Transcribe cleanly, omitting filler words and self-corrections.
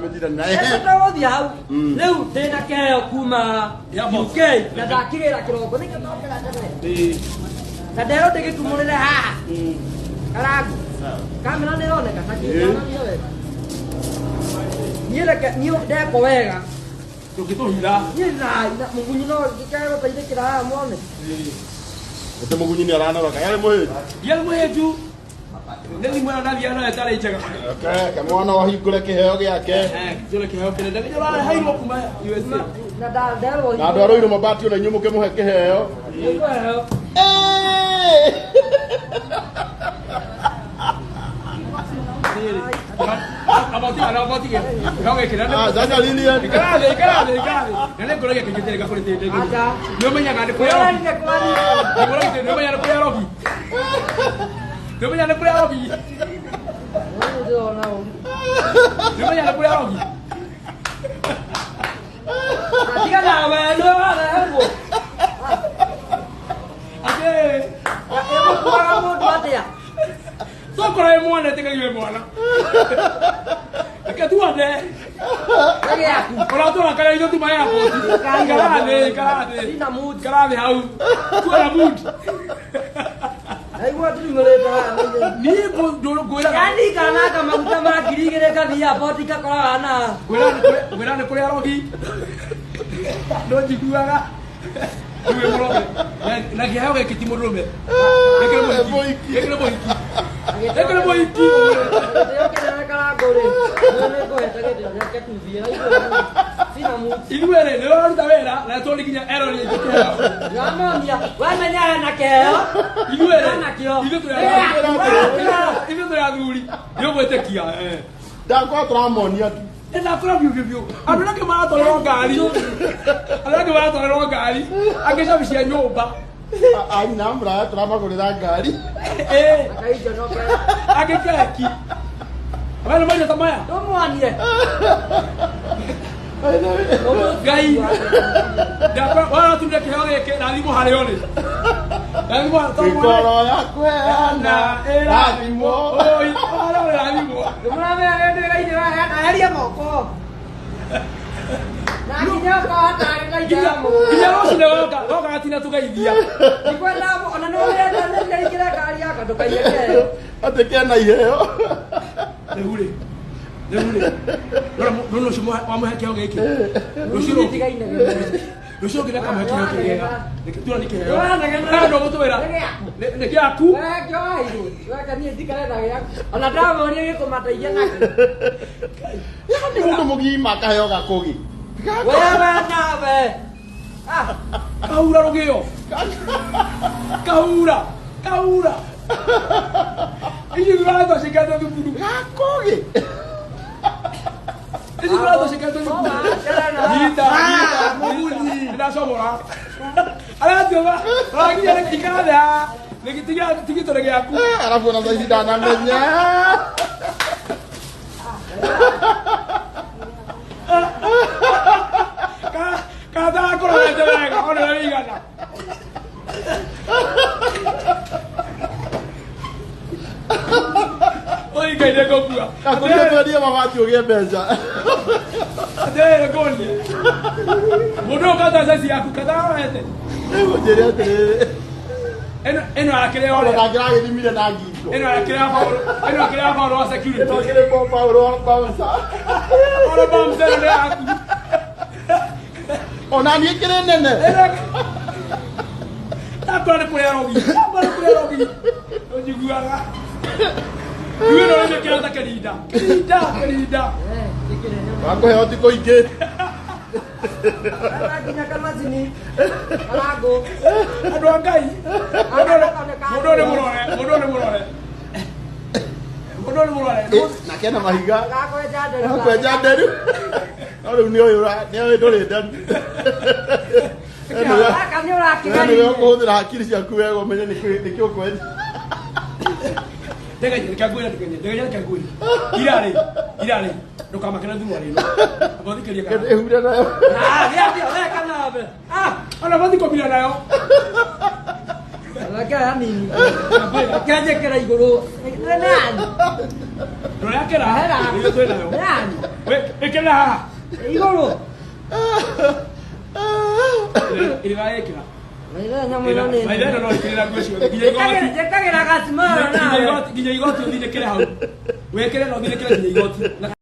Ndũramĩtindanĩra. Tũgũthiĩ hau. Rĩu ndĩna kĩheo kuma Airport. UK na ndakĩgĩra kĩroko nĩkĩo ndokĩra tene. Ĩĩ. Na nderwo ndĩgĩtumũrĩre haha. Karangu. Kamera nĩ ĩroneka ta kĩonania wega. Niĩ reke niĩ ndekwo wega. Ndũngĩtũhitha. Niĩ na mũgunyi no ngĩkae gũteithĩkĩra haha muone. Ate mũgunyi nĩ aranoroka. Yarĩ mũhĩnju. Ndiarĩ mũhĩnju. Nĩ thimũ ĩno ndathiaga nayo ĩtarĩ njega. Reke mwana wahingũre kĩheo gĩake. Eh, kĩheo kĩheo kĩnene. Ndagĩtarĩ ũraheirwo kuma USA. Na nderwo. Na andũ a Rũirũ mabati ona inyuĩ mũkĩmũhe kĩheo. Nĩkũheo. Eh! Ah, sasa Lilian. Rĩu ndĩrona ũru. Tiga nawe nĩwe wareherwo. Ĩgũkuaga mũndũ atĩa? Sokora ĩ mwana ĩtĩkagiwe mwana reke tuone. Nĩ gĩaku. Ũratũrakaria ithuĩ tuma airport. Ikara thĩ, ikara thĩ. Sina mood. Ikara thĩ hau. Tuona mood. Naigua ndiriumĩrĩte haha nĩ- Niĩ ngwĩraga Yani kana maguta ma 2000 ngathiĩ airport ngakoraga na ngwĩra nĩ kũrĩ arogi no njiguaga Rĩu wĩ mũrogi. Na kĩheo gĩkĩ ti mũndũrũme. Gĩkĩ nĩ mũhiki. Gĩkĩ nĩ mũhiki. Gĩkĩ nĩ mũhiki. Gĩtĩo kĩnene Karangũ rĩ, nĩ nĩngũhete gĩtĩo gĩake tuthiĩ naigua sina mood. Ithuĩ rĩ, nĩ ũraruta wĩra na tũrĩ nginya erori aingĩ kĩheo. Ndĩramonia, wamenya hena kĩheo, Ithuĩ rĩ, hena kĩo. ithuĩ tũrĩ ithuĩ tũrĩ athuri. Nĩ ũgwĩtĩkia. Eh. Ndakwa tũramonia tu. Ndakora biũ biũ biũ. Andũ arĩa angĩ maratwarĩrwo ngari. Andũ arĩa angĩ maratwarĩrwo ngari. Angĩ cabi cia nyũmba. Anyina mũraya tũramagũrĩra ngari. Eh. Akaijonoke. Angĩ keki. Wee nĩ maitho ta maya. Ndũmuonie. Ngai. Ndakora waratumire kĩheo gĩkĩ na thimũ harĩ o rĩ. Na thimũ Mĩkoro ya kũheana ĩrathimwo. Oi, harĩ o rathimwo. Ndũmũramenya nĩ ndĩrainĩ waheana, eheria moko. Na nginya ũkorwo hatarĩ na Nginya ithamu. nginya rũcinĩ woka woka gatina tũgeithia. Ndikwenda ona nĩ ũrenda nĩ ngari yakwa ndũkaiye kĩheo. Atĩ kena iheo. Rĩu rĩ. Rĩu rĩ. Nona ũcio wamũhe kĩheo gĩkĩ. Rũciũ rũngĩ. Tigaine gĩkĩ. Rũciũ rũngĩ nĩakamũhe kĩheo kĩega. Nĩkĩ tuona nĩ kĩheo. Nĩwanegena. Na ndũgũtwĩra. Nĩ gĩaku. Nĩ gĩaku. Wekĩo waheirwo. Weka niĩ ndikare na gĩaku. Ona ndamoria gĩkũmateithia nakĩ. Yaani mũndũ mũgima akaheo gakũgĩ. Wewe nawe. Ah, Kahura rũgĩo. Kahura. Kahura. Ici tũratwa cikete thukuru. Gakũgĩ. Ici tũratwa cikete thukuru. Nyita, nyita, mũgunyi. Ndacomora. Aratiũma. Arakinya nĩ ikara thĩ haha. Tigitũ nĩ gĩaku. Arabu ona thaa ici ndanamenya. Kana wega ona ũrĩa wĩigana. Oi Ngai nĩ ngũkua. Gakũgĩ twendie mabati ũgĩe mbeca. Atĩrĩrĩ ngũrie. Mũndũ ũyũ kata ceci yaku katarorete. Rĩu njĩre atĩrĩrĩ. Ĩno ĩno akĩrĩ Ona ore. ndangĩragĩthimire na ngingo. Ĩno akĩrĩ Paũlũ. Ĩno akĩrĩ Paũlũ wa security. Ĩno akĩrĩ Paũlũ wa bouncer. Paũlũ bouncer ĩno nĩ yaku. Ona niĩ kĩrĩ nene. Ndakora nĩ kũrĩa rogi. Ndakora nĩ kũrĩa rogi. Ũnjiguaga. Rĩu ĩno nĩ ta kĩrinda. Kĩrinda, kĩrinda. eh, gĩkĩrĩ nĩ- Wakũheo thikũ ingĩ. Kana nginya kamacini. Karangũ. Andũ a Ngai. Mũndũ ũyũ nĩ mũrore. Mũndũ ũyũ nĩ mũrore. Mũndũ ũyũ nĩ mũrore. Eh, na kena mahiga. Gakwenja nderu. Gakwenja nderu. No rĩu nĩ ũyũ nĩ ũyũ ndũrĩ nderu. Gaka nĩ Nĩwe ũrakĩgaririe. ũkũhũthĩra hakiri ciaku wega ũmenye nĩkĩ ũkwenja. Ndegenye, reke ngwĩre ndegenye, ndegenye reke ngwĩre. Ira rĩ, ira rĩ, ndũkamakĩre thuruarĩ ĩno. Amba ũthikĩrie kana. Ĩhure nayo. Ah, gĩathio, weka nawe. Ah, Ona mathikomira nayo. Reke hanini. Reke njĩkĩre igũrũ. Nĩ nani? Rora kĩra. Hera. Nĩyo twĩ nayo. Yani. We, ĩkĩra haha. Igũrũ. Ĩrĩa ĩkĩra. Maithe nyamũ ĩno nĩ. Maithe ĩno no ĩkĩrĩra nguo ciothe. Nginya igoti. Njĩkagĩra gacimara Nginya nawe. igoti, nginya igoti ũthinĩkĩre hau. Wĩkĩre na ũthinĩkĩre nginya igoti. Na